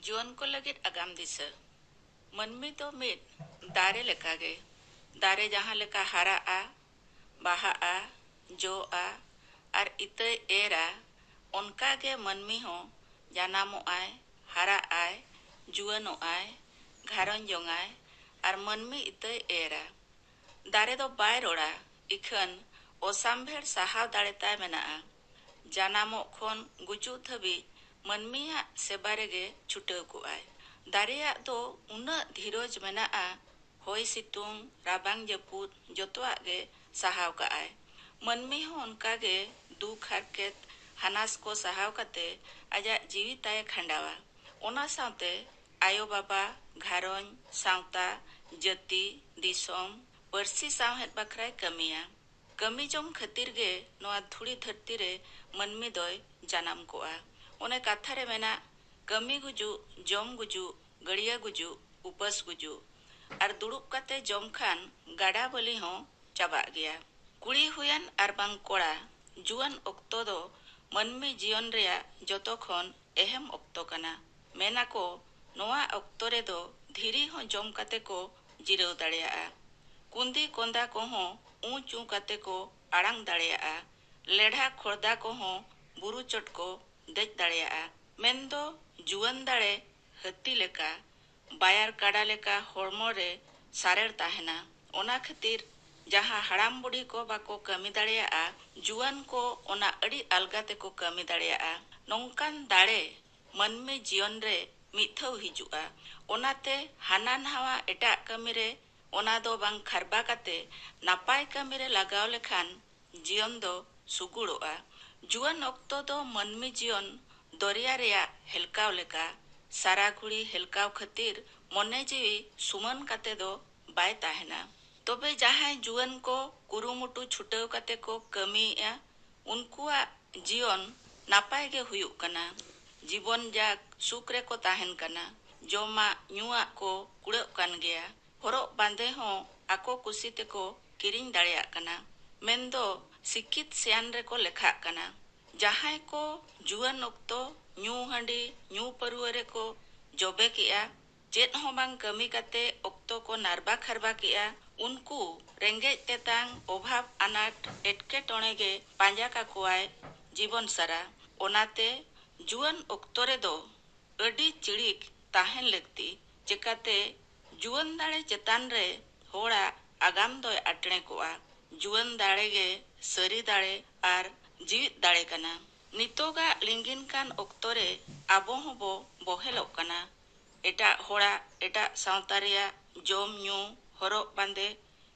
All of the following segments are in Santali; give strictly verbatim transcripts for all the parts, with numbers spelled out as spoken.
ᱡᱩᱣᱟᱹᱱ ᱠᱚ ᱞᱟᱹᱜᱤᱫ ᱟᱜᱟᱢ ᱫᱤᱥᱟᱹ᱾ ᱢᱟᱹᱱᱢᱤ ᱫᱚ ᱢᱤᱫ ᱫᱟᱨᱮ ᱞᱮᱠᱟᱜᱮ᱾ ᱫᱟᱨᱮ ᱡᱟᱦᱟᱸ ᱞᱮᱠᱟ ᱦᱟᱨᱟᱜᱼᱟ, ᱵᱟᱦᱟᱜᱼᱟ, ᱡᱚᱜᱼᱟ ᱟᱨ ᱤᱛᱟᱹᱭ ᱮᱨᱟ, ᱚᱱᱠᱟᱜᱮ ᱢᱟᱹᱱᱢᱤ ᱦᱚᱸ ᱡᱟᱱᱟᱢᱚᱜᱼᱟᱭ, ᱦᱟᱨᱟᱜᱼᱟᱭ, ᱡᱩᱣᱟᱹᱱᱚᱜᱼᱟᱭ, ᱜᱷᱟᱨᱚᱸᱡᱽ ᱡᱚᱝᱟᱭ ᱟᱨ ᱢᱟᱹᱱᱢᱤ ᱤᱛᱟᱹᱭ ᱮᱨᱟ᱾ ᱫᱟᱨᱮ ᱫᱚ ᱵᱟᱭ ᱨᱚᱲᱟ, ᱤᱠᱷᱟᱹᱱ ᱚᱥᱟᱢᱵᱷᱮᱲ ᱥᱟᱦᱟᱣ ᱫᱟᱲᱮ ᱛᱟᱭ ᱢᱮᱱᱟᱜᱼᱟ᱾ ᱡᱟᱱᱟᱢᱚᱜ ᱠᱷᱚᱱ ᱜᱩᱡᱩᱜ ᱫᱷᱟᱹᱵᱤᱡ ᱢᱟᱹᱱᱢᱤᱭᱟᱜ ᱥᱮᱵᱟ ᱨᱮᱜᱮ ᱪᱷᱩᱴᱟᱹᱣ ᱠᱚᱜᱼᱟᱭ᱾ ᱫᱟᱨᱮᱭᱟᱜ ᱫᱚ ᱩᱱᱟᱹᱜ ᱫᱷᱤᱨᱚᱡᱽ ᱢᱮᱱᱟᱜᱼᱟ, ᱦᱚᱭ ᱥᱤᱛᱩᱝ, ᱨᱟᱵᱟᱝ ᱡᱟᱹᱯᱩᱫ ᱡᱚᱛᱚᱣᱟᱜ ᱜᱮ ᱥᱟᱦᱟᱣ ᱠᱟᱜᱼᱟᱭ᱾ ᱢᱟᱹᱱᱢᱤ ᱦᱚᱸ ᱚᱱᱠᱟᱜᱮ ᱫᱩᱠ ᱦᱟᱨᱠᱮᱛ ᱦᱟᱱᱟᱥ ᱠᱚ ᱥᱟᱦᱟᱣ ᱠᱟᱛᱮ ᱟᱡᱟᱜ ᱡᱤᱣᱤ ᱛᱟᱭᱮ ᱠᱷᱟᱸᱰᱟᱣᱟ᱾ ᱚᱱᱟ ᱥᱟᱶᱛᱮ ᱟᱭᱳ ᱵᱟᱵᱟ, ᱜᱷᱟᱨᱚᱸᱡᱽ, ᱥᱟᱶᱛᱟ, ᱡᱟᱹᱛᱤ, ᱫᱤᱥᱚᱢ, ᱯᱟᱹᱨᱥᱤ ᱥᱟᱶᱦᱮᱫ ᱵᱟᱠᱷᱨᱟᱭ ᱠᱟᱹᱢᱤᱭᱟ᱾ ᱠᱟᱹᱢᱤ ᱡᱚᱝ ᱠᱷᱟᱹᱛᱤᱨ ᱜᱮ ᱱᱚᱣᱟ ᱫᱷᱩᱲᱤ ᱫᱷᱟᱹᱨᱛᱤ ᱨᱮ ᱢᱟᱹᱱᱢᱤ ᱫᱚᱭ ᱡᱟᱱᱟᱢ ᱠᱚᱜᱼᱟ᱾ ᱚᱱᱮ ᱠᱟᱛᱷᱟ ᱨᱮ ᱢᱮᱱᱟᱜ, "ᱠᱟᱹᱢᱤ ᱜᱩᱡᱩᱜ, ᱡᱚᱢ ᱜᱩᱡᱩᱜ, ᱜᱟᱹᱲᱭᱟᱹ ᱜᱩᱡᱩᱜ, ᱩᱯᱟᱹᱥ ᱜᱩᱡᱩᱜ᱾ ᱟᱨ ᱫᱩᱲᱩᱵ ᱠᱟᱛᱮ ᱡᱚᱢ ᱠᱷᱟᱱ ᱜᱟᱰᱟ ᱵᱟᱹᱞᱤ ᱦᱚᱸ ᱪᱟᱵᱟᱜ ᱜᱮᱭᱟ᱾" ᱠᱩᱲᱤ ᱦᱩᱭᱮᱱ ᱟᱨ ᱵᱟᱝ ᱠᱚᱲᱟ, ᱡᱩᱣᱟᱹᱱ ᱚᱠᱛᱚ ᱫᱚ ᱢᱟᱹᱱᱢᱤ ᱡᱤᱭᱚᱱ ᱨᱮᱭᱟᱜ ᱡᱚᱛᱚ ᱠᱷᱚᱱ ᱮᱦᱮᱢ ᱚᱠᱛᱚ ᱠᱟᱱᱟ᱾ ᱢᱮᱱᱟᱠᱚ, ᱱᱚᱣᱟ ᱚᱠᱛᱚ ᱨᱮᱫᱚ ᱫᱷᱤᱨᱤ ᱦᱚᱸ ᱡᱚᱢ ᱠᱟᱛᱮ ᱠᱚ ᱡᱤᱨᱟᱹᱣ ᱫᱟᱲᱮᱭᱟᱜᱼᱟ᱾ ᱠᱩᱸᱫᱤ ᱠᱚᱸᱫᱟ ᱠᱚᱦᱚᱸ ᱩᱸ ᱪᱩᱸ ᱠᱟᱛᱮ ᱠᱚ ᱟᱲᱟᱝ ᱫᱟᱲᱮᱭᱟᱜᱼᱟ᱾ ᱞᱮᱰᱷᱟ ᱠᱷᱚᱲᱫᱟ ᱠᱚᱦᱚᱸ ᱵᱩᱨᱩ ᱪᱚᱴ ᱠᱚ ᱫᱮᱡ ᱫᱟᱲᱮᱭᱟᱜᱼᱟ᱾ ᱢᱮᱱᱫᱚ ᱡᱩᱣᱟᱹᱱ ᱫᱟᱲᱮ ᱦᱟᱹᱛᱤ ᱞᱮᱠᱟ, ᱵᱟᱭᱟᱨ ᱠᱟᱰᱟ ᱞᱮᱠᱟ ᱦᱚᱲᱢᱚ ᱨᱮ ᱥᱟᱨᱮᱲ ᱛᱟᱦᱮᱱᱟ᱾ ᱚᱱᱟ ᱠᱷᱟᱹᱛᱤᱨ ᱡᱟᱦᱟᱸ ᱦᱟᱲᱟᱢ ᱵᱩᱰᱷᱤ ᱠᱚ ᱵᱟᱠᱚ ᱠᱟᱹᱢᱤ ᱫᱟᱲᱮᱭᱟᱜᱼᱟ, ᱡᱩᱣᱟᱹᱱ ᱠᱚ ᱚᱱᱟ ᱟᱹᱰᱤ ᱟᱞᱜᱟ ᱛᱮᱠᱚ ᱠᱟᱹᱢᱤ ᱫᱟᱲᱮᱭᱟᱜᱼᱟ᱾ ᱱᱚᱝᱠᱟᱱ ᱫᱟᱲᱮ ᱢᱟᱹᱱᱢᱤ ᱡᱤᱭᱚᱱ ᱨᱮ ᱢᱤᱫ ᱫᱷᱟᱣ ᱦᱤᱡᱩᱜᱼᱟ᱾ ᱚᱱᱟᱛᱮ ᱦᱟᱱᱟ ᱱᱟᱣᱟ ᱮᱴᱟᱜ ᱠᱟᱹᱢᱤ ᱨᱮ ᱚᱱᱟ ᱫᱚ ᱵᱟᱝ ᱠᱷᱟᱨᱵᱟ ᱠᱟᱛᱮ ᱱᱟᱯᱟᱭ ᱠᱟᱹᱢᱤ ᱨᱮ ᱞᱟᱜᱟᱣ ᱞᱮᱠᱷᱟᱱ ᱡᱤᱭᱚᱱ ᱫᱚ ᱥᱩᱜᱩᱲᱚᱜᱼᱟ᱾ ᱡᱩᱣᱟᱹᱱ ᱚᱠᱛᱚ ᱫᱚ ᱢᱟᱹᱱᱢᱤ ᱡᱤᱭᱚᱱ ᱫᱚᱨᱭᱟ ᱨᱮᱭᱟᱜ ᱦᱮᱞᱠᱟᱣ ᱞᱮᱠᱟ, ᱥᱟᱨᱟ ᱜᱷᱩᱲᱤ ᱦᱮᱞᱠᱟᱣ ᱠᱷᱟᱹᱛᱤᱨ ᱢᱚᱱᱮ ᱡᱤᱣᱤ ᱥᱩᱢᱟᱹᱱ ᱠᱟᱛᱮ ᱫᱚ ᱵᱟᱭ ᱛᱟᱦᱮᱱᱟ᱾ ᱛᱚᱵᱮ ᱡᱟᱦᱟᱸᱭ ᱡᱩᱣᱟᱹᱱ ᱠᱚ ᱠᱩᱨᱩᱢᱩᱴᱩ ᱪᱷᱩᱴᱟᱹᱣ ᱠᱟᱛᱮ ᱠᱚ ᱠᱟᱹᱢᱤᱭᱮᱫᱼᱟ, ᱩᱱᱠᱩᱣᱟᱜ ᱡᱤᱭᱚᱱ ᱱᱟᱯᱟᱭ ᱜᱮ ᱦᱩᱭᱩᱜ ᱠᱟᱱᱟ᱾ ᱡᱤᱵᱚᱱ ᱡᱟᱠ ᱥᱩᱠ ᱨᱮᱠᱚ ᱛᱟᱦᱮᱱ ᱠᱟᱱᱟ᱾ ᱡᱚᱢᱟᱜ ᱧᱩᱣᱟᱜ ᱠᱚ ᱠᱩᱲᱟᱹᱜ ᱠᱟᱱ ᱜᱮᱭᱟ᱾ ᱦᱚᱨᱚᱜ ᱵᱟᱸᱫᱮ ᱦᱚᱸ ᱟᱠᱚ ᱠᱩᱥᱤ ᱛᱮᱠᱚ ᱠᱤᱨᱤᱧ ᱫᱟᱲᱮᱭᱟᱜ ᱠᱟᱱᱟ᱾ ᱢᱮᱱᱫᱚ ᱥᱤᱠᱠᱷᱤᱛ ᱥᱮᱭᱟᱱ ᱨᱮᱠᱚ ᱞᱮᱠᱷᱟᱜ ᱠᱟᱱᱟ᱾ ᱡᱟᱦᱟᱸᱭ ᱠᱚ ᱡᱩᱣᱟᱹᱱ ᱚᱠᱛᱚ ᱧᱩ ᱦᱟᱺᱰᱤ, ᱧᱩ ᱯᱟᱹᱨᱩᱣᱟᱹ ᱨᱮᱠᱚ ᱡᱚᱵᱮ ᱠᱮᱜᱼᱟ, ᱪᱮᱫ ᱦᱚᱸ ᱵᱟᱝ ᱠᱟᱹᱢᱤ ᱠᱟᱛᱮ ᱚᱠᱛᱚ ᱠᱚ ᱱᱟᱨᱵᱟ ᱠᱷᱟᱨᱵᱟ ᱠᱮᱜᱼᱟ, ᱩᱱᱠᱩ ᱨᱮᱸᱜᱮᱡ ᱛᱮᱛᱟᱝ ᱚᱵᱷᱟᱵ ᱟᱱᱟᱴ ᱮᱴᱠᱮᱴᱚᱬᱮ ᱜᱮ ᱯᱟᱸᱡᱟ ᱠᱟᱠᱚᱣᱟᱭ ᱡᱤᱵᱚᱱ ᱥᱟᱨᱟ᱾ ᱚᱱᱟᱛᱮ ᱡᱩᱣᱟᱹᱱ ᱚᱠᱛᱚ ᱨᱮᱫᱚ ᱟᱹᱰᱤ ᱪᱤᱲᱤᱠ ᱛᱟᱦᱮᱱ ᱞᱟᱹᱠᱛᱤ᱾ ᱪᱮᱠᱟᱛᱮ ᱡᱩᱣᱟᱹᱱ ᱫᱟᱲᱮ ᱪᱮᱛᱟᱱ ᱨᱮ ᱦᱚᱲᱟᱜ ᱟᱜᱟᱢ ᱫᱚᱭ ᱟᱴᱬᱮ ᱠᱚᱜᱼᱟ᱾ ᱡᱩᱣᱟᱹᱱ ᱫᱟᱲᱮ ᱜᱮ ᱥᱟᱹᱨᱤ ᱫᱟᱲᱮ ᱟᱨ ᱡᱤᱣᱤᱫ ᱫᱟᱲᱮ ᱠᱟᱱᱟ᱾ ᱱᱤᱛᱚᱜᱟᱜ ᱞᱤᱸᱜᱤᱱ ᱠᱟᱱ ᱚᱠᱛᱚ ᱨᱮ ᱟᱵᱚ ᱦᱚᱸᱵᱚ ᱵᱚᱦᱮᱞᱚᱜ ᱠᱟᱱᱟ᱾ ᱮᱴᱟᱜ ᱦᱚᱲᱟᱜ, ᱮᱴᱟᱜ ᱥᱟᱶᱛᱟ ᱨᱮᱭᱟᱜ ᱡᱚᱢ ᱧᱩ, ᱦᱚᱨᱚᱜ ᱵᱟᱸᱫᱮ,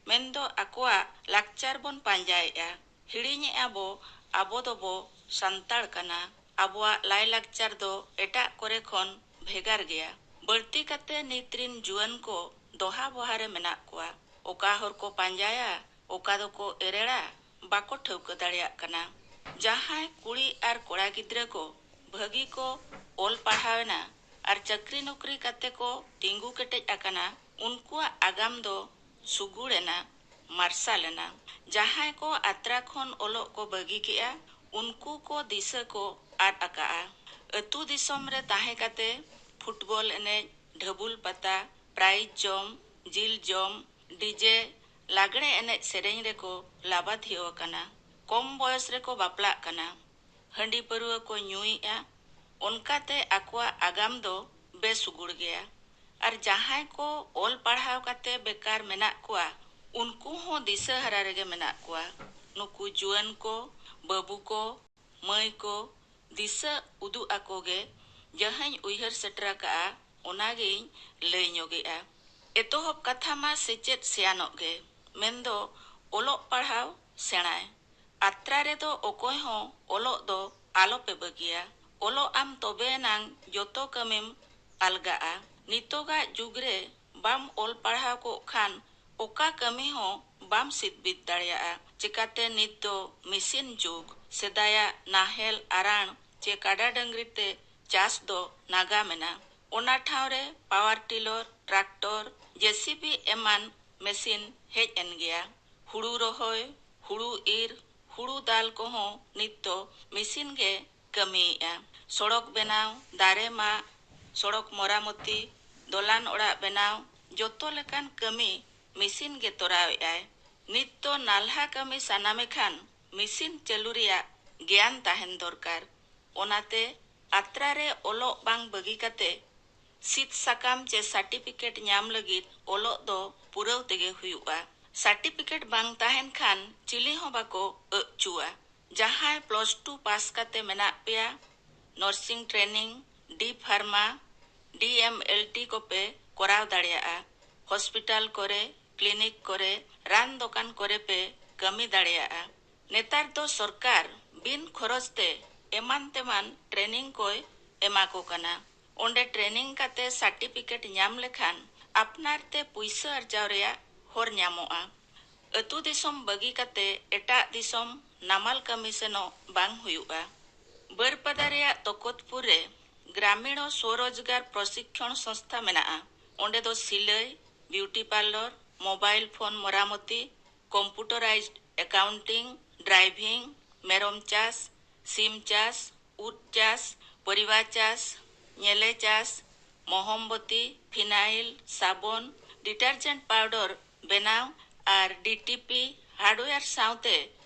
ᱢᱮᱱᱫᱚ ᱟᱠᱚᱣᱟᱜ ᱞᱟᱠᱪᱟᱨ ᱵᱚᱱ ᱯᱟᱸᱡᱟᱭᱮᱫᱼᱟ᱾ ᱦᱤᱲᱤᱧᱮᱫᱼᱟ ᱵᱚ ᱟᱵᱚ ᱫᱚᱵᱚ ᱥᱟᱱᱛᱟᱲ ᱠᱟᱱᱟ᱾ ᱟᱵᱚᱣᱟᱜ ᱞᱟᱭᱞᱟᱠᱪᱟᱨ ᱫᱚ ᱮᱴᱟᱜ ᱠᱚᱨᱮ ᱠᱷᱚᱱ ᱵᱷᱮᱜᱟᱨ ᱜᱮᱭᱟ᱾ ᱵᱟᱹᱲᱛᱤ ᱠᱟᱛᱮ ᱱᱤᱛ ᱨᱤᱱ ᱡᱩᱣᱟᱹᱱ ᱠᱚ ᱫᱚᱦᱟ ᱵᱚᱦᱟ ᱨᱮ ᱢᱮᱱᱟᱜ ᱠᱚᱣᱟ᱾ ᱚᱠᱟ ᱦᱚᱨ ᱠᱚ ᱯᱟᱸᱡᱟᱭᱟ, ᱚᱠᱟ ᱫᱚᱠᱚ ᱮᱨᱮᱲᱟ, ᱵᱟᱠᱚ ᱴᱷᱟᱹᱣᱠᱟᱹ ᱫᱟᱲᱮᱭᱟᱜ ᱠᱟᱱᱟ᱾ ᱡᱟᱦᱟᱸᱭ ᱠᱩᱲᱤ ᱟᱨ ᱠᱚᱲᱟ ᱜᱤᱫᱽᱨᱟᱹ ᱠᱚ ᱵᱷᱟᱹᱜᱤ ᱠᱚ ᱚᱞ ᱯᱟᱲᱦᱟᱣ ᱮᱱᱟ ᱟᱨ ᱪᱟᱹᱠᱨᱤ ᱱᱚᱠᱨᱤ ᱠᱟᱛᱮ ᱠᱚ ᱛᱤᱸᱜᱩ ᱠᱮᱴᱮᱡ ᱟᱠᱟᱱᱟ, ᱩᱱᱠᱩᱣᱟᱜ ᱟᱜᱟᱢ ᱫᱚ ᱥᱩᱜᱩᱲ ᱮᱱᱟ, ᱢᱟᱨᱥᱟᱞ ᱮᱱᱟ᱾ ᱡᱟᱦᱟᱸᱭ ᱠᱚ ᱟᱛᱨᱟ ᱠᱷᱚᱱ ᱚᱞᱚᱜ ᱠᱚ ᱵᱟᱹᱜᱤ ᱠᱮᱜᱼᱟ, ᱩᱱᱠᱩ ᱠᱚ ᱫᱤᱥᱟᱹ ᱠᱚ ᱟᱫ ᱟᱠᱟᱜᱼᱟ᱾ ᱟᱹᱛᱩ ᱫᱤᱥᱚᱢ ᱨᱮ ᱛᱟᱦᱮᱸ ᱠᱟᱛᱮ ᱯᱷᱩᱴᱵᱚᱞ ᱮᱱᱮᱡ, ᱰᱷᱟᱹᱵᱩᱞ ᱯᱟᱛᱟ, ᱯᱨᱟᱭᱤᱡᱽ ᱡᱚᱢ, ᱡᱤᱞ ᱡᱚᱢ, ᱰᱤᱡᱮ, ᱞᱟᱜᱽᱲᱮ ᱮᱱᱮᱡ ᱥᱮᱨᱮᱧ ᱨᱮᱠᱚ ᱞᱟᱵᱟᱫᱷᱤᱭᱟᱹᱣ ᱟᱠᱟᱱᱟ᱾ ᱠᱚᱢ ᱵᱚᱭᱚᱥ ᱨᱮᱠᱚ ᱵᱟᱯᱞᱟᱜ ᱠᱟᱱᱟ᱾ ᱦᱟᱺᱰᱤ ᱯᱟᱹᱨᱩᱣᱟᱹ ᱠᱚ ᱧᱩᱭᱮᱫᱼᱟ᱾ ᱚᱱᱠᱟᱛᱮ ᱟᱠᱚᱣᱟᱜ ᱟᱜᱟᱢ ᱫᱚ ᱵᱮᱥᱩᱜᱩᱲ ᱜᱮᱭᱟ᱾ ᱟᱨ ᱡᱟᱦᱟᱸᱭ ᱠᱚ ᱚᱞ ᱯᱟᱲᱦᱟᱣ ᱠᱟᱛᱮ ᱵᱮᱠᱟᱨ ᱢᱮᱱᱟᱜ ᱠᱚᱣᱟ, ᱩᱱᱠᱩ ᱦᱚᱸ ᱫᱤᱥᱟᱹ ᱦᱟᱨᱟ ᱨᱮᱜᱮ ᱢᱮᱱᱟᱜ ᱠᱚᱣᱟ᱾ ᱱᱩᱠᱩ ᱡᱩᱣᱟᱹᱱ ᱠᱚ, ᱵᱟᱹᱵᱩ ᱠᱚ, ᱢᱟᱹᱭ ᱠᱚ, ᱫᱤᱥᱟᱹ ᱩᱫᱩᱜ ᱟᱠᱚ ᱜᱮ ᱡᱟᱦᱟᱸᱧ ᱩᱭᱦᱟᱹᱨ ᱥᱮᱴᱮᱨ ᱟᱠᱟᱫᱼᱟ, ᱚᱱᱟᱜᱤᱧ ᱞᱟᱹᱭ ᱧᱚᱜᱮᱜᱼᱟ᱾ ᱮᱛᱚᱦᱚᱵ ᱠᱟᱛᱷᱟ ᱢᱟ ᱥᱮᱪᱮᱫ ᱥᱮᱭᱟᱱᱚᱜ ᱜᱮ, ᱢᱮᱱᱫᱚ ᱚᱞᱚᱜ ᱯᱟᱲᱦᱟᱣ ᱥᱮᱬᱟᱭ᱾ ᱟᱛᱨᱟ ᱨᱮᱫᱚ ᱚᱠᱚᱭ ᱦᱚᱸ ᱚᱞᱚᱜ ᱫᱚ ᱟᱞᱚᱯᱮ ᱵᱟᱹᱜᱤᱭᱟ᱾ ᱚᱞᱚᱜ ᱟᱢ ᱛᱚᱵᱮ ᱮᱱᱟᱝ ᱡᱚᱛᱚ ᱠᱟᱹᱢᱤᱢ ᱟᱞᱜᱟᱜᱼᱟ᱾ ᱱᱤᱛᱚᱜᱟᱜ ᱡᱩᱜᱽ ᱨᱮ ᱵᱟᱢ ᱚᱞ ᱯᱟᱲᱦᱟᱣ ᱠᱚᱜ ᱠᱷᱟᱱ ᱚᱠᱟ ᱠᱟᱹᱢᱤ ᱦᱚᱸ ᱵᱟᱢ ᱥᱤᱫ ᱵᱤᱫ ᱫᱟᱲᱮᱭᱟᱜᱼᱟ᱾ ᱪᱮᱠᱟᱛᱮ ᱱᱤᱛ ᱫᱚ ᱢᱮᱥᱤᱱ ᱡᱩᱜᱽ᱾ ᱥᱮᱫᱟᱭᱟᱜ ᱱᱟᱦᱮᱞ, ᱟᱨᱟᱬ ᱪᱮ ᱠᱟᱰᱟ ᱰᱟᱹᱝᱨᱤ ᱛᱮ ᱪᱟᱥ ᱫᱚ ᱱᱟᱜᱟᱢ ᱮᱱᱟ᱾ ᱚᱱᱟ ᱴᱷᱟᱶ ᱨᱮ ᱯᱟᱣᱟᱨ ᱴᱤᱞᱚᱨ, ᱴᱨᱟᱠᱴᱚᱨ, ᱡᱮᱥᱤᱵᱤ ᱮᱢᱟᱱ ᱢᱮᱥᱤᱱ ᱦᱮᱡ ᱮᱱ ᱜᱮᱭᱟ᱾ ᱦᱩᱲᱩ ᱨᱚᱦᱚᱭ, ᱦᱩᱲᱩ ᱤᱨ, ᱦᱩᱲᱩ ᱫᱟᱞ ᱠᱚᱦᱚᱸ ᱱᱤᱛ ᱫᱚ ᱢᱮᱥᱤᱱ ᱜᱮ ᱠᱟᱹᱢᱤᱭᱮᱫᱼᱟ᱾ ᱥᱚᱲᱚᱠ ᱵᱮᱱᱟᱣ, ᱫᱟᱨᱮ ᱢᱟᱜ, ᱥᱚᱲᱚᱠ ᱢᱚᱨᱟᱢᱚᱛᱤ, ᱫᱚᱞᱟᱱ ᱚᱲᱟᱜ ᱵᱮᱱᱟᱣ, ᱡᱚᱛᱚ ᱞᱮᱠᱟᱱ ᱠᱟᱹᱢᱤ ᱢᱮᱥᱤᱱ ᱜᱮ ᱛᱚᱨᱟᱣᱮᱫᱼᱟᱭ᱾ ᱱᱤᱛ ᱫᱚ ᱱᱟᱞᱦᱟ ᱠᱟᱹᱢᱤ ᱥᱟᱱᱟᱢᱮ ᱠᱷᱟᱱ ᱢᱮᱥᱤᱱ ᱪᱟᱹᱞᱩ ᱨᱮᱭᱟᱜ ᱜᱮᱭᱟᱱ ᱛᱟᱦᱮᱱ ᱫᱚᱨᱠᱟᱨ᱾ ᱚᱱᱟᱛᱮ ᱟᱛᱨᱟ ᱨᱮ ᱚᱞᱚᱜ ᱵᱟᱝ ᱵᱟᱹᱜᱤ ᱠᱟᱛᱮ ᱥᱤᱫ ᱥᱟᱠᱟᱢ ᱪᱮ ᱥᱟᱨᱴᱤᱯᱷᱤᱠᱮᱴ ᱧᱟᱢ ᱞᱟᱹᱜᱤᱫ ᱚᱞᱚᱜ ᱫᱚ ᱯᱩᱨᱟᱹᱣ ᱛᱮᱜᱮ ᱦᱩᱭᱩᱜᱼᱟ᱾ ᱥᱟᱨᱴᱤᱯᱷᱤᱠᱮᱴ ᱵᱟᱝ ᱛᱟᱦᱮᱱ ᱠᱷᱟᱱ ᱪᱤᱞᱤ ᱦᱚᱸ ᱵᱟᱠᱚ ᱟᱹᱜ ᱦᱚᱪᱚᱣᱟ᱾ ᱡᱟᱦᱟᱸᱭ ᱯᱞᱟᱥ ᱴᱩ ᱯᱟᱥ ᱠᱟᱛᱮ ᱢᱮᱱᱟᱜ ᱯᱮᱭᱟ, ᱱᱟᱨᱥᱤᱝ ᱴᱨᱮᱱᱤᱝ, ᱰᱤ ᱯᱷᱟᱨᱢᱟ, ᱰᱤ ᱮᱢ ᱮᱞ ᱴᱤ ᱠᱚᱯᱮ ᱠᱚᱨᱟᱣ ᱫᱟᱲᱮᱭᱟᱜᱼᱟ᱾ ᱦᱚᱥᱯᱤᱴᱟᱞ ᱠᱚᱨᱮ, ᱠᱞᱤᱱᱤᱠ ᱠᱚᱨᱮ, ᱨᱟᱱ ᱫᱚᱠᱟᱱ ᱠᱚᱨᱮ ᱯᱮ ᱠᱟᱹᱢᱤ ᱫᱟᱲᱮᱭᱟᱜᱼᱟ᱾ ᱱᱮᱛᱟᱨ ᱫᱚ ᱥᱚᱨᱠᱟᱨ ᱵᱤᱱ ᱠᱷᱚᱨᱚᱪ ᱛᱮ ᱮᱢᱟᱱ ᱛᱮᱢᱟᱱ ᱴᱨᱮᱱᱤᱝ ᱠᱚᱭ ᱮᱢᱟ ᱠᱚ ᱠᱟᱱᱟ᱾ ᱚᱸᱰᱮ ᱴᱨᱮᱱᱤᱝ ᱠᱟᱛᱮ ᱥᱟᱨᱴᱤᱯᱷᱤᱠᱮᱴ ᱧᱟᱢ ᱞᱮᱠᱷᱟᱱ ᱟᱯᱱᱟᱨ ᱛᱮ ᱯᱩᱭᱥᱟᱹ ᱟᱨᱡᱟᱣ ᱨᱮᱭᱟᱜ ᱦᱚᱨ ᱧᱟᱢᱚᱜᱼᱟ᱾ ᱟᱹᱛᱩ ᱫᱤᱥᱚᱢ ᱵᱟᱹᱜᱤ ᱠᱟᱛᱮ ᱮᱴᱟᱜ ᱫᱤᱥᱚᱢ ᱱᱟᱢᱟᱞ ᱠᱟᱹᱢᱤ ᱥᱮᱱᱚᱜ ᱵᱟᱝ ᱦᱩᱭᱩᱜᱼᱟ᱾ ᱵᱟᱹᱨᱯᱟᱫᱟ ᱨᱮᱭᱟᱜ ᱛᱚᱠᱚᱛᱯᱩᱨ ᱨᱮ ᱜᱨᱟᱢᱤᱬᱚ ᱥᱣᱚᱨᱳᱡᱽᱜᱟᱨ ᱯᱨᱚᱥᱤᱠᱠᱷᱚᱬ ᱥᱚᱝᱥᱛᱷᱟ ᱢᱮᱱᱟᱜᱼᱟ᱾ ᱚᱸᱰᱮ ᱫᱚ ᱥᱤᱞᱟᱹᱭ, ᱵᱤᱭᱩᱴᱤ ᱯᱟᱨᱞᱚᱨ, ᱢᱳᱵᱟᱭᱤᱞ ᱯᱷᱳᱱ ᱢᱚᱨᱟᱢᱚᱛᱤ, ᱠᱚᱢᱯᱩᱴᱟᱨᱟᱭᱤᱡᱰ ᱮᱠᱟᱣᱩᱱᱴᱤᱝ, ᱰᱨᱟᱭᱵᱷᱤᱝ, ᱢᱮᱨᱚᱢ ᱪᱟᱥ, ᱥᱤᱢ ᱪᱟᱥ, ᱩᱫ ᱪᱟᱥ, ᱯᱚᱨᱤᱵᱟ ᱪᱟᱥ, ᱧᱮᱞᱮ ᱪᱟᱥ, ᱢᱚᱦᱚᱢᱵᱚᱛᱤ, ᱯᱷᱤᱱᱟᱭᱤᱞ, ᱥᱟᱵᱚᱱ, ᱰᱤᱴᱟᱨᱡᱮᱱᱴ ᱯᱟᱣᱰᱟᱨ ᱵᱮᱱᱟᱣ ᱟᱨ ᱰᱤ ᱴᱤ ᱯᱤ ᱦᱟᱨᱰᱣᱮᱭᱟᱨ ᱥᱟᱶᱛᱮ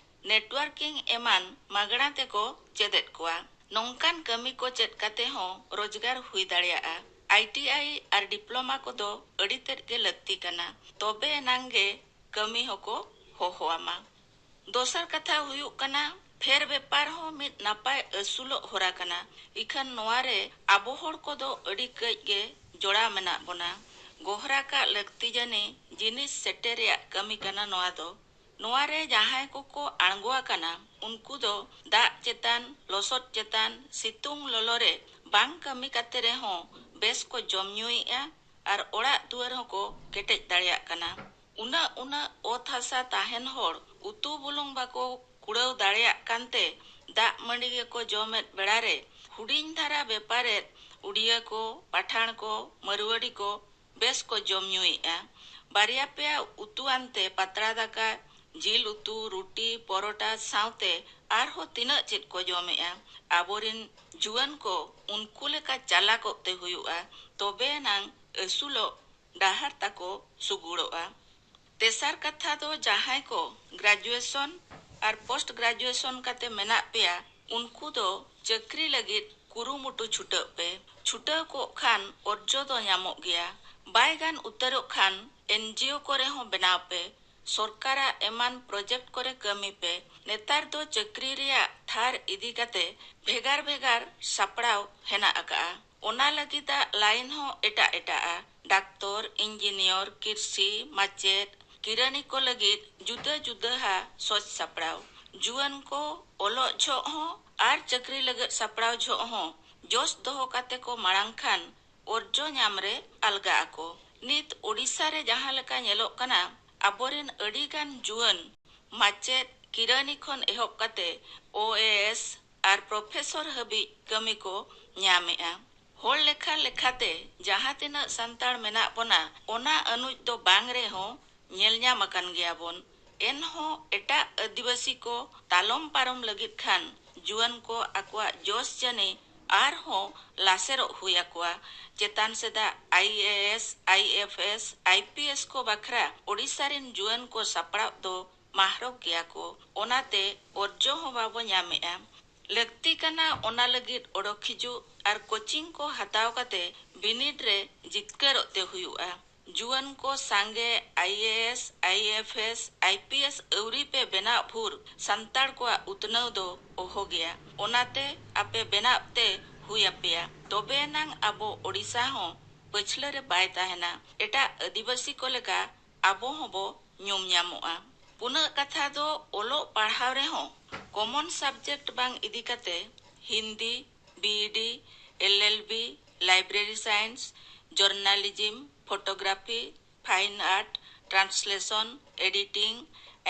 ᱱᱮᱴᱣᱟᱨᱠᱤᱝ ᱮᱢᱟᱱ ᱢᱟᱜᱽᱱᱟ ᱛᱮᱠᱚ ᱪᱮᱫᱮᱫ ᱠᱚᱣᱟ᱾ ᱱᱚᱝᱠᱟᱱ ᱠᱟᱹᱢᱤ ᱠᱚ ᱪᱮᱫ ᱠᱟᱛᱮ ᱦᱚᱸ ᱨᱳᱡᱽᱜᱟᱨ ᱦᱩᱭ ᱫᱟᱲᱮᱭᱟᱜᱼᱟ᱾ I T I R diploma ᱠᱚᱫᱚ ᱟᱹᱰᱤ ᱛᱮᱫ ᱜᱮ ᱞᱟᱹᱠᱛᱤ ᱠᱟᱱᱟ, ᱛᱚᱵᱮ ᱮᱱᱟᱝ ᱜᱮ ᱠᱟᱹᱢᱤ ᱦᱚᱸᱠᱚ ᱦᱚᱦᱚᱣᱟᱢᱟ᱾ ᱫᱚᱥᱟᱨ ᱠᱟᱛᱷᱟ ᱦᱩᱭᱩᱜ ᱠᱟᱱᱟ, ᱯᱷᱮᱨ ᱵᱮᱯᱟᱨ ᱦᱚᱸ ᱢᱤᱫ ᱱᱟᱯᱟᱭ ᱟᱹᱥᱩᱞᱚᱜ ᱦᱚᱨᱟ ᱠᱟᱱᱟ᱾ ᱤᱠᱷᱟᱹᱱ ᱱᱚᱣᱟ ᱨᱮ ᱟᱵᱚ ᱦᱚᱲ ᱠᱚᱫᱚ ᱟᱹᱰᱤ ᱠᱟᱹᱡ ᱜᱮ ᱡᱚᱲᱟᱣ ᱢᱮᱱᱟᱜ ᱵᱚᱱᱟ᱾ ᱜᱚᱦᱨᱟ ᱠᱟᱜ ᱞᱟᱹᱠᱛᱤ ᱡᱟᱹᱱᱤ ᱡᱤᱱᱤᱥ ᱥᱮᱴᱮᱨ ᱨᱮᱭᱟᱜ ᱠᱟᱹᱢᱤ ᱠᱟᱱᱟ ᱱᱚᱣᱟ ᱫᱚ᱾ ᱱᱚᱣᱟ ᱨᱮ ᱡᱟᱦᱟᱸᱭ ᱠᱚᱠᱚ ᱟᱬᱜᱚ ᱟᱠᱟᱱᱟ, ᱩᱱᱠᱩ ᱫᱚ ᱫᱟᱜ ᱪᱮᱛᱟᱱ, ᱞᱚᱥᱚᱫ ᱪᱮᱛᱟᱱ, ᱥᱤᱛᱩᱝ ᱞᱚᱞᱚ ᱨᱮ ᱵᱟᱝ ᱠᱟᱹᱢᱤ ᱠᱟᱛᱮ ᱨᱮᱦᱚᱸ ᱵᱮᱥ ᱠᱚ ᱡᱚᱢ ᱧᱩᱭᱮᱫᱼᱟ ᱟᱨ ᱚᱲᱟᱜ ᱫᱩᱣᱟᱹᱨ ᱦᱚᱸᱠᱚ ᱠᱮᱴᱮᱡ ᱫᱟᱲᱮᱭᱟᱜ ᱠᱟᱱᱟ᱾ ᱩᱱᱟᱹᱜ ᱩᱱᱟᱹᱜ ᱚᱛ ᱦᱟᱥᱟ ᱛᱟᱦᱮᱱ ᱦᱚᱲ ᱩᱛᱩ ᱵᱩᱞᱩᱝ ᱵᱟᱠᱚ ᱠᱩᱲᱟᱹᱣ ᱫᱟᱲᱮᱭᱟᱜ ᱠᱟᱱᱛᱮ ᱫᱟᱜ ᱢᱟᱹᱰᱤ ᱜᱮᱠᱚ ᱡᱚᱢᱮᱫ ᱵᱮᱲᱟᱨᱮ ᱦᱩᱰᱤᱧ ᱫᱷᱟᱨᱟ ᱵᱮᱯᱟᱨᱮᱫ ᱩᱰᱤᱭᱟᱹ ᱠᱚ, ᱯᱟᱴᱷᱟᱬ ᱠᱚ, ᱢᱟᱹᱨᱣᱟᱹᱲᱤ ᱠᱚ ᱵᱮᱥ ᱠᱚ ᱡᱚᱢ ᱧᱩᱭᱮᱫᱼᱟ᱾ ᱵᱟᱨᱭᱟ ᱯᱮᱭᱟ ᱩᱛᱩ ᱟᱱᱛᱮ ᱯᱟᱛᱲᱟ ᱫᱟᱠᱟ, ᱡᱤᱞ ᱩᱛᱩ, ᱨᱩᱴᱤ, ᱯᱚᱨᱚᱴᱟ ᱥᱟᱶᱛᱮ ᱟᱨᱦᱚᱸ ᱛᱤᱱᱟᱹᱜ ᱪᱮᱫ ᱠᱚ ᱡᱚᱢᱮᱜᱼᱟ᱾ ᱟᱵᱚᱨᱤᱱ ᱡᱩᱣᱟᱹᱱ ᱠᱚ ᱩᱱᱠᱩ ᱞᱮᱠᱟ ᱪᱟᱞᱟᱠᱚᱜ ᱛᱮ ᱦᱩᱭᱩᱜᱼᱟ, ᱛᱚᱵᱮ ᱮᱱᱟᱝ ᱟᱹᱥᱩᱞᱚᱜ ᱰᱟᱦᱟᱨ ᱛᱟᱠᱚ ᱥᱩᱜᱩᱲᱚᱜᱼᱟ᱾ ᱛᱮᱥᱟᱨ ᱠᱟᱛᱷᱟ ᱫᱚ, ᱡᱟᱦᱟᱸᱭ ᱠᱚ ᱜᱨᱮᱡᱩᱭᱮᱥᱚᱱ ᱟᱨ ᱯᱳᱥᱴ ᱜᱨᱮᱡᱩᱭᱮᱥᱚᱱ ᱠᱟᱛᱮ ᱢᱮᱱᱟᱜ ᱯᱮᱭᱟ, ᱩᱱᱠᱩ ᱫᱚ ᱪᱟᱹᱠᱨᱤ ᱞᱟᱹᱜᱤᱫ ᱠᱩᱨᱩᱢᱩᱴᱩ ᱪᱷᱩᱴᱟᱹᱜ ᱯᱮ᱾ ᱪᱷᱩᱴᱟᱹᱣ ᱠᱚᱜ ᱠᱷᱟᱱ ᱚᱨᱡᱚ ᱫᱚ ᱧᱟᱢᱚᱜ ᱜᱮᱭᱟ᱾ ᱵᱟᱭ ᱜᱟᱱ ᱩᱛᱟᱹᱨᱚᱜ ᱠᱷᱟᱱ ᱮᱱᱡᱤᱳ ᱠᱚᱨᱮ ᱦᱚᱸ ᱵᱮᱱᱟᱣ ᱯᱮ᱾ ᱥᱚᱨᱠᱟᱨᱟᱜ ᱮᱢᱟᱱ ᱯᱨᱚᱡᱮᱠᱴ ᱠᱚᱨᱮ ᱠᱟᱹᱢᱤ ᱯᱮ᱾ ᱱᱮᱛᱟᱨ ᱫᱚ ᱪᱟᱹᱠᱨᱤ ᱨᱮᱭᱟᱜ ᱛᱷᱟᱨ ᱤᱫᱤ ᱠᱟᱛᱮ ᱵᱷᱮᱜᱟᱨ ᱵᱷᱮᱜᱟᱨ ᱥᱟᱯᱲᱟᱣ ᱦᱮᱱᱟᱜ ᱟᱠᱟᱜᱼᱟ᱾ ᱚᱱᱟ ᱞᱟᱹᱜᱤᱫᱟᱜ ᱞᱟᱭᱤᱱ ᱦᱚᱸ ᱮᱴᱟᱜ ᱮᱴᱟᱜᱼᱟ᱾ ᱰᱟᱠᱛᱚᱨ, ᱤᱧᱡᱤᱱᱤᱭᱚᱨ, ᱠᱤᱨᱥᱤ, ᱢᱟᱪᱮᱫ, ᱠᱤᱨᱟᱹᱱᱤ ᱠᱚ ᱞᱟᱹᱜᱤᱫ ᱡᱩᱫᱟᱹ ᱡᱩᱫᱟᱹᱦᱟ ᱥᱚᱡᱽ ᱥᱟᱯᱲᱟᱣ᱾ ᱡᱩᱣᱟᱹᱱ ᱠᱚ ᱚᱞᱚᱜ ᱡᱷᱚᱜ ᱦᱚᱸ ᱟᱨ ᱪᱟᱹᱠᱨᱤ ᱞᱟᱹᱜᱤᱫ ᱥᱟᱯᱲᱟᱣ ᱡᱷᱚᱜ ᱦᱚᱸ ᱡᱚᱥ ᱫᱚᱦᱚ ᱠᱟᱛᱮ ᱠᱚ ᱢᱟᱲᱟᱝ ᱠᱷᱟᱱ ᱚᱨᱡᱚ ᱧᱟᱢ ᱨᱮ ᱟᱞᱜᱟ ᱟᱠᱚ᱾ ᱱᱤᱛ ᱳᱰᱤᱥᱟ ᱨᱮ ᱡᱟᱦᱟᱸ ᱞᱮᱠᱟ ᱧᱮᱞᱚᱜ ᱠᱟᱱᱟ, ᱟᱵᱚᱨᱮᱱ ᱟᱹᱰᱤ ᱜᱟᱱ ᱡᱩᱣᱟᱹᱱ ᱢᱟᱪᱮᱫ, ᱠᱤᱨᱟᱹᱱᱤ ᱠᱷᱚᱱ ᱮᱦᱚᱵ ᱠᱟᱛᱮ ᱳ ᱮ ᱮᱥ ᱟᱨ ᱯᱨᱚᱯᱷᱮᱥᱚᱨ ᱦᱟᱹᱵᱤᱡ ᱠᱟᱹᱢᱤ ᱠᱚ ᱧᱟᱢᱮᱜᱼᱟ᱾ ᱦᱚᱲ ᱞᱮᱠᱷᱟ ᱞᱮᱠᱷᱟᱛᱮ ᱡᱟᱦᱟᱸ ᱛᱤᱱᱟᱹᱜ ᱥᱟᱱᱛᱟᱲ ᱢᱮᱱᱟᱜ ᱵᱚᱱᱟ, ᱚᱱᱟ ᱟᱹᱱᱩᱡ ᱫᱚ ᱵᱟᱝ ᱨᱮᱦᱚᱸ ᱧᱮᱞ ᱧᱟᱢ ᱟᱠᱟᱱ ᱜᱮᱭᱟ ᱵᱚᱱ᱾ ᱮᱱᱦᱚᱸ ᱮᱴᱟᱜ ᱟᱹᱫᱤᱵᱟᱹᱥᱤ ᱠᱚ ᱛᱟᱞᱚᱢ ᱯᱟᱨᱚᱢ ᱞᱟᱹᱜᱤᱫ ᱠᱷᱟᱱ ᱡᱩᱣᱟᱹᱱ ᱠᱚ ᱟᱠᱚᱣᱟᱜ ᱡᱚᱥ ᱡᱟᱹᱱᱤ ᱟᱨᱦᱚᱸ ᱞᱟᱥᱮᱨᱚᱜ ᱦᱩᱭ ᱟᱠᱚᱣᱟ᱾ ᱪᱮᱛᱟᱱ ᱥᱮᱫᱟᱜ I A S, I F S, I P S ᱠᱚ ᱵᱟᱠᱷᱨᱟ ᱳᱰᱤᱥᱟ ᱨᱮᱱ ᱡᱩᱣᱟᱹᱱ ᱠᱚ ᱥᱟᱯᱲᱟᱣ ᱫᱚ ᱢᱟᱦᱨᱚᱠ ᱜᱮᱭᱟ ᱠᱚ᱾ ᱚᱱᱟᱛᱮ ᱚᱨᱡᱚ ᱦᱚᱸ ᱵᱟᱵᱚ ᱧᱟᱢᱮᱜᱼᱟ᱾ ᱞᱟᱹᱠᱛᱤ ᱠᱟᱱᱟ ᱚᱱᱟ ᱞᱟᱹᱜᱤᱫ ᱚᱰᱚᱠ ᱦᱤᱡᱩᱜ ᱟᱨ ᱠᱳᱪᱤᱝ ᱠᱚ ᱦᱟᱛᱟᱣ ᱠᱟᱛᱮ ᱵᱤᱱᱤᱰ ᱨᱮ ᱡᱤᱛᱠᱟᱹᱨᱚᱜ ᱛᱮ ᱦᱩᱭᱩᱜᱼᱟ᱾ ᱡᱩᱣᱟᱹᱱ ᱠᱚ ᱥᱟᱸᱜᱮ I A S, I F S, I P S ᱟᱹᱣᱨᱤ ᱯᱮ ᱵᱮᱱᱟᱣ ᱵᱷᱩᱨ ᱥᱟᱱᱛᱟᱲ ᱠᱚᱣᱟᱜ ᱩᱛᱱᱟᱹᱣ ᱫᱚ ᱚᱦᱚ ᱜᱮᱭᱟ᱾ ᱚᱱᱟᱛᱮ ᱟᱯᱮ ᱵᱮᱱᱟᱣ ᱛᱮ ᱦᱩᱭ ᱟᱯᱮᱭᱟ᱾ ᱛᱚᱵᱮ ᱮᱱᱟᱝ ᱟᱵᱚ ᱳᱰᱤᱥᱟ ᱦᱚᱸ ᱯᱟᱹᱪᱷᱞᱟᱹ ᱨᱮ ᱵᱟᱭ ᱛᱟᱦᱮᱱᱟ᱾ ᱮᱴᱟᱜ ᱟᱹᱫᱤᱵᱟᱹᱥᱤ ᱠᱚ ᱞᱮᱠᱟ ᱟᱵᱚ ᱦᱚᱸᱵᱚ ᱧᱩᱢ ᱧᱟᱢᱚᱜᱼᱟ᱾ ᱯᱩᱱᱟᱹᱜ ᱠᱟᱛᱷᱟ ᱫᱚ ᱚᱞᱚᱜ ᱯᱟᱲᱦᱟᱣ ᱨᱮᱦᱚᱸ ᱠᱚᱢᱚᱱ ᱥᱟᱵᱡᱮᱠᱴ ᱵᱟᱝ ᱤᱫᱤ ᱠᱟᱛᱮ Hindi, B E D, L L B, library science, journalism, photography, fine art, translation, editing,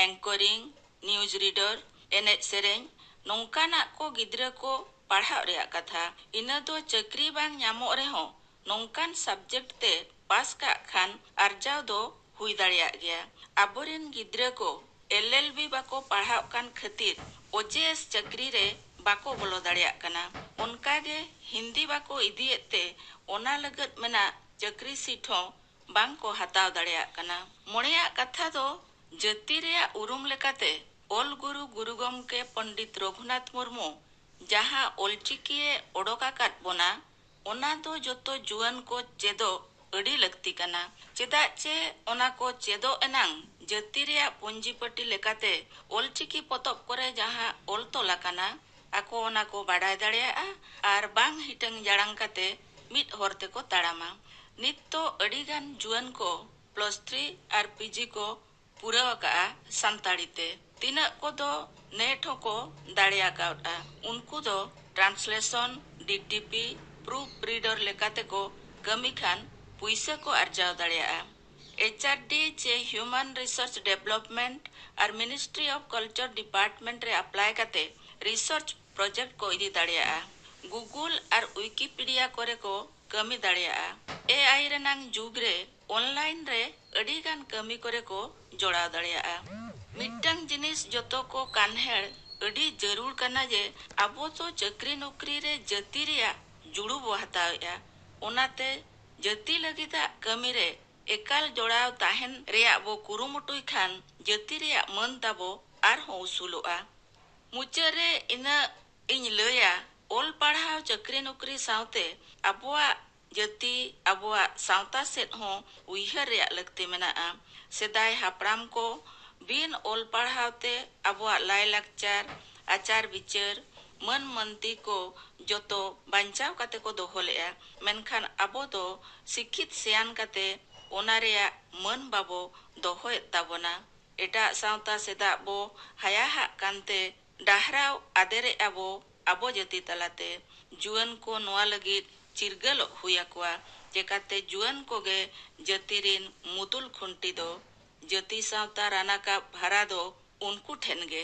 anchoring, news reader, ᱮᱱᱮᱡ ᱥᱮᱨᱮᱧ, ᱱᱚᱝᱠᱟᱱᱟᱜ ᱠᱚ ᱜᱤᱫᱽᱨᱟᱹ ᱠᱚ ᱯᱟᱲᱦᱟᱜ ᱨᱮᱭᱟᱜ ᱠᱟᱛᱷᱟ᱾ ᱤᱱᱟᱹ ᱫᱚ ᱪᱟᱹᱠᱨᱤ ᱵᱟᱝ ᱧᱟᱢᱚᱜ ᱨᱮᱦᱚᱸ ᱱᱚᱝᱠᱟᱱ ᱥᱟᱵᱡᱮᱠᱴ ᱛᱮ ᱯᱟᱥ ᱠᱟᱜ ᱠᱷᱟᱱ ᱟᱨᱡᱟᱣ ᱫᱚ ᱦᱩᱭ ᱫᱟᱲᱮᱭᱟᱜ ᱜᱮᱭᱟ᱾ ᱟᱵᱚᱨᱮᱱ ᱜᱤᱫᱽᱨᱟᱹ ᱠᱚ ᱮᱞ ᱮᱞ ᱵᱤ ᱵᱟᱠᱚ ᱯᱟᱲᱦᱟᱜ ᱠᱟᱱ ᱠᱷᱟᱹᱛᱤᱨ ᱳ ᱡᱮ ᱮᱥ ᱪᱟᱹᱠᱨᱤ ᱨᱮ ᱵᱟᱠᱚ ᱵᱚᱞᱚ ᱫᱟᱲᱮᱭᱟᱜ ᱠᱟᱱᱟ᱾ ᱚᱱᱠᱟᱜᱮ ᱦᱤᱱᱫᱤ ᱵᱟᱠᱚ ᱤᱫᱤᱭᱮᱫ ᱛᱮ ᱚᱱᱟ ᱞᱟᱹᱜᱤᱫ ᱢᱮᱱᱟᱜ ᱪᱟᱹᱠᱨᱤ ᱥᱤᱴ ᱦᱚᱸ ᱵᱟᱝ ᱠᱚ ᱦᱟᱛᱟᱣ ᱫᱟᱲᱮᱭᱟᱜ ᱠᱟᱱᱟ᱾ ᱢᱚᱬᱮᱭᱟᱜ ᱠᱟᱛᱷᱟ ᱫᱚ ᱡᱟᱹᱛᱤ ᱨᱮᱭᱟᱜ ᱩᱨᱩᱢ ᱞᱮᱠᱟᱛᱮ ᱚᱞ ᱜᱩᱨᱩ ᱜᱩᱨᱩ ᱜᱚᱢᱠᱮ ᱯᱚᱱᱰᱤᱛ ᱨᱚᱜᱷᱩᱱᱟᱛᱷ ᱢᱩᱨᱢᱩ ᱡᱟᱦᱟᱸ ᱚᱞᱪᱤᱠᱤ ᱮ ᱚᱰᱚᱠ ᱟᱠᱟᱫ ᱵᱚᱱᱟ, ᱚᱱᱟ ᱫᱚ ᱡᱚᱛᱚ ᱡᱩᱣᱟᱹᱱ ᱠᱚ ᱪᱮᱫᱚᱜ ᱟᱹᱰᱤ ᱞᱟᱹᱠᱛᱤ ᱠᱟᱱᱟ᱾ ᱪᱮᱫᱟᱜ ᱪᱮ ᱚᱱᱟ ᱠᱚ ᱪᱮᱫᱚᱜ ᱮᱱᱟᱝ ᱡᱟᱹᱛᱤ ᱨᱮᱭᱟᱜ ᱯᱩᱸᱡᱤ ᱯᱟᱹᱴᱤ ᱞᱮᱠᱟᱛᱮ ᱚᱞᱪᱤᱠᱤ ᱯᱚᱛᱚᱵ ᱠᱚᱨᱮ ᱡᱟᱦᱟᱸ ᱚᱞ ᱛᱚᱞ ᱟᱠᱟᱱᱟ, ᱟᱠᱚ ᱚᱱᱟ ᱠᱚ ᱵᱟᱰᱟᱭ ᱫᱟᱲᱮᱭᱟᱜᱼᱟ ᱟᱨ ᱵᱟᱝ ᱦᱤᱴᱟᱹᱝ ᱡᱟᱲᱟᱝ ᱠᱟᱛᱮ ᱢᱤᱫ ᱦᱚᱨ ᱛᱮᱠᱚ ᱛᱟᱲᱟᱢᱟ᱾ ᱱᱤᱛ ᱫᱚ ᱟᱹᱰᱤᱜᱟᱱ ᱡᱩᱣᱟᱹᱱ ᱠᱚ ᱯᱞᱟᱥ ᱛᱷᱨᱤ ᱟᱨ ᱯᱤ ᱡᱤ ᱠᱚ ᱯᱩᱨᱟᱹᱣ ᱟᱠᱟᱫᱼᱟ ᱥᱟᱱᱛᱟᱲᱤ ᱛᱮ᱾ ᱛᱤᱱᱟᱹᱜ ᱠᱚᱫᱚ ᱱᱮᱴ ᱦᱚᱸᱠᱚ ᱫᱟᱲᱮ ᱟᱠᱟᱫᱼᱟ, ᱩᱱᱠᱩ ᱫᱚ translation, D T P, proof reader ᱞᱮᱠᱟᱛᱮ ᱠᱚ ᱠᱟᱹᱢᱤ ᱠᱷᱟᱱ ᱯᱩᱭᱥᱟᱹ ᱠᱚ ᱟᱨᱡᱟᱣ ᱫᱟᱲᱮᱭᱟᱜᱼᱟ᱾ ᱮᱭᱤᱪ ᱟᱨ ᱰᱤ ᱪᱮ ᱦᱤᱭᱩᱢᱟᱱ ᱨᱤᱥᱟᱨᱪ ᱰᱮᱵᱷᱞᱚᱯᱢᱮᱱᱴ ᱟᱨ ᱢᱤᱱᱤᱥᱴᱨᱤ ᱚᱯᱷ ᱠᱟᱞᱪᱟᱨ ᱰᱤᱯᱟᱨᱴᱢᱮᱱᱴ ᱨᱮ ᱟᱯᱞᱟᱭ ᱠᱟᱛᱮ ᱨᱤᱥᱟᱨᱪ ᱯᱨᱚᱡᱮᱠᱴ ᱠᱚ ᱤᱫᱤ ᱫᱟᱲᱮᱭᱟᱜᱼᱟ᱾ ᱜᱩᱜᱩᱞ ᱟᱨ ᱣᱤᱠᱤᱯᱤᱰᱤᱭᱟ ᱠᱚᱨᱮ ᱠᱚ ᱠᱟᱹᱢᱤ ᱫᱟᱲᱮᱭᱟᱜᱼᱟ᱾ ᱮ ᱟᱭ ᱨᱮᱱᱟᱝ ᱡᱩᱜᱽ ᱨᱮ ᱚᱱᱞᱟᱭᱤᱱ ᱨᱮ ᱟᱹᱰᱤ ᱜᱟᱱ ᱠᱟᱹᱢᱤ ᱠᱚᱨᱮ ᱠᱚ ᱡᱚᱲᱟᱣ ᱫᱟᱲᱮᱭᱟᱜᱼᱟ᱾ ᱢᱤᱫᱴᱟᱝ ᱡᱤᱱᱤᱥ ᱡᱚᱛᱚ ᱠᱚ ᱠᱟᱱᱦᱮᱲ ᱟᱹᱰᱤ ᱡᱟᱹᱨᱩᱲ ᱠᱟᱱᱟ ᱡᱮ ᱟᱵᱚ ᱫᱚ ᱪᱟᱹᱠᱨᱤ ᱱᱚᱠᱨᱤ ᱨᱮ ᱡᱟᱹᱛᱤ ᱨᱮᱭᱟᱜ ᱡᱩᱲᱩ ᱵᱚ ᱦᱟᱛᱟᱣᱮᱫᱼᱟ᱾ ᱚᱱᱟᱛᱮ ᱡᱟᱹᱛᱤ ᱞᱟᱹᱜᱤᱫᱟᱜ ᱠᱟᱹᱢᱤ ᱨᱮ ᱮᱠᱟᱞ ᱡᱚᱲᱟᱣ ᱛᱟᱦᱮᱱ ᱨᱮᱭᱟᱜ ᱵᱚ ᱠᱩᱨᱩᱢᱩᱴᱩᱭ ᱠᱷᱟᱱ ᱡᱟᱹᱛᱤ ᱨᱮᱭᱟᱜ ᱢᱟᱹᱱ ᱛᱟᱵᱚ ᱟᱨᱦᱚᱸ ᱩᱥᱩᱞᱚᱜᱼᱟ᱾ ᱢᱩᱪᱟᱹᱫ ᱨᱮ ᱤᱱᱟᱹᱜ ᱤᱧ ᱞᱟᱹᱭᱟ, ᱚᱞ ᱯᱟᱲᱦᱟᱣ, ᱪᱟᱹᱠᱨᱤ ᱱᱚᱠᱨᱤ ᱥᱟᱶᱛᱮ ᱟᱵᱚᱣᱟᱜ ᱡᱟᱹᱛᱤ, ᱟᱵᱚᱣᱟᱜ ᱥᱟᱶᱛᱟ ᱥᱮᱫ ᱦᱚᱸ ᱩᱭᱦᱟᱹᱨ ᱨᱮᱭᱟᱜ ᱞᱟᱹᱠᱛᱤ ᱢᱮᱱᱟᱜᱼᱟ᱾ ᱥᱮᱫᱟᱭ ᱦᱟᱯᱲᱟᱢ ᱠᱚ ᱵᱤᱱ ᱚᱞ ᱯᱟᱲᱦᱟᱣ ᱛᱮ ᱟᱵᱚᱣᱟᱜ ᱞᱟᱭᱼᱞᱟᱠᱪᱟᱨ, ᱟᱪᱟᱨ ᱵᱤᱪᱟᱹᱨ, ᱢᱟᱹᱱ ᱢᱟᱹᱱᱛᱤ ᱠᱚ ᱡᱚᱛᱚ ᱵᱟᱧᱪᱟᱣ ᱠᱟᱛᱮ ᱠᱚ ᱫᱚᱦᱚ ᱞᱮᱫᱼᱟ᱾ ᱢᱮᱱᱠᱷᱟᱱ ᱟᱵᱚ ᱫᱚ ᱥᱤᱠᱠᱷᱤᱛ ᱥᱮᱭᱟᱱ ᱠᱟᱛᱮ ᱚᱱᱟ ᱨᱮᱭᱟᱜ ᱢᱟᱹᱱ ᱵᱟᱵᱚ ᱫᱚᱦᱚᱭᱮᱫ ᱛᱟᱵᱚᱱᱟ᱾ ᱮᱴᱟᱜ ᱥᱟᱶᱛᱟ ᱥᱮᱫᱟᱜ ᱵᱚ ᱦᱟᱭᱟᱦᱟᱜ ᱠᱟᱱᱛᱮ ᱰᱟᱦᱨᱟᱣ ᱟᱫᱮᱨᱮᱜᱼᱟ ᱵᱚ ᱟᱵᱚ ᱡᱟᱹᱛᱤ ᱛᱟᱞᱟᱛᱮ᱾ ᱡᱩᱣᱟᱹᱱ ᱠᱚ ᱱᱚᱣᱟ ᱞᱟᱹᱜᱤᱫ ᱪᱤᱨᱜᱟᱹᱞᱚᱜ ᱦᱩᱭ ᱟᱠᱚᱣᱟ᱾ ᱪᱮᱠᱟᱛᱮ ᱡᱩᱣᱟᱹᱱ ᱠᱚᱜᱮ ᱡᱟᱹᱛᱤ ᱨᱤᱱ ᱢᱩᱫᱩᱞ ᱠᱷᱩᱱᱴᱤ ᱫᱚ᱾ ᱡᱟᱹᱛᱤ ᱥᱟᱶᱛᱟ ᱨᱟᱱᱟᱠᱟᱵ ᱵᱷᱟᱨᱟ ᱫᱚ ᱩᱱᱠᱩ ᱴᱷᱮᱱ ᱜᱮ᱾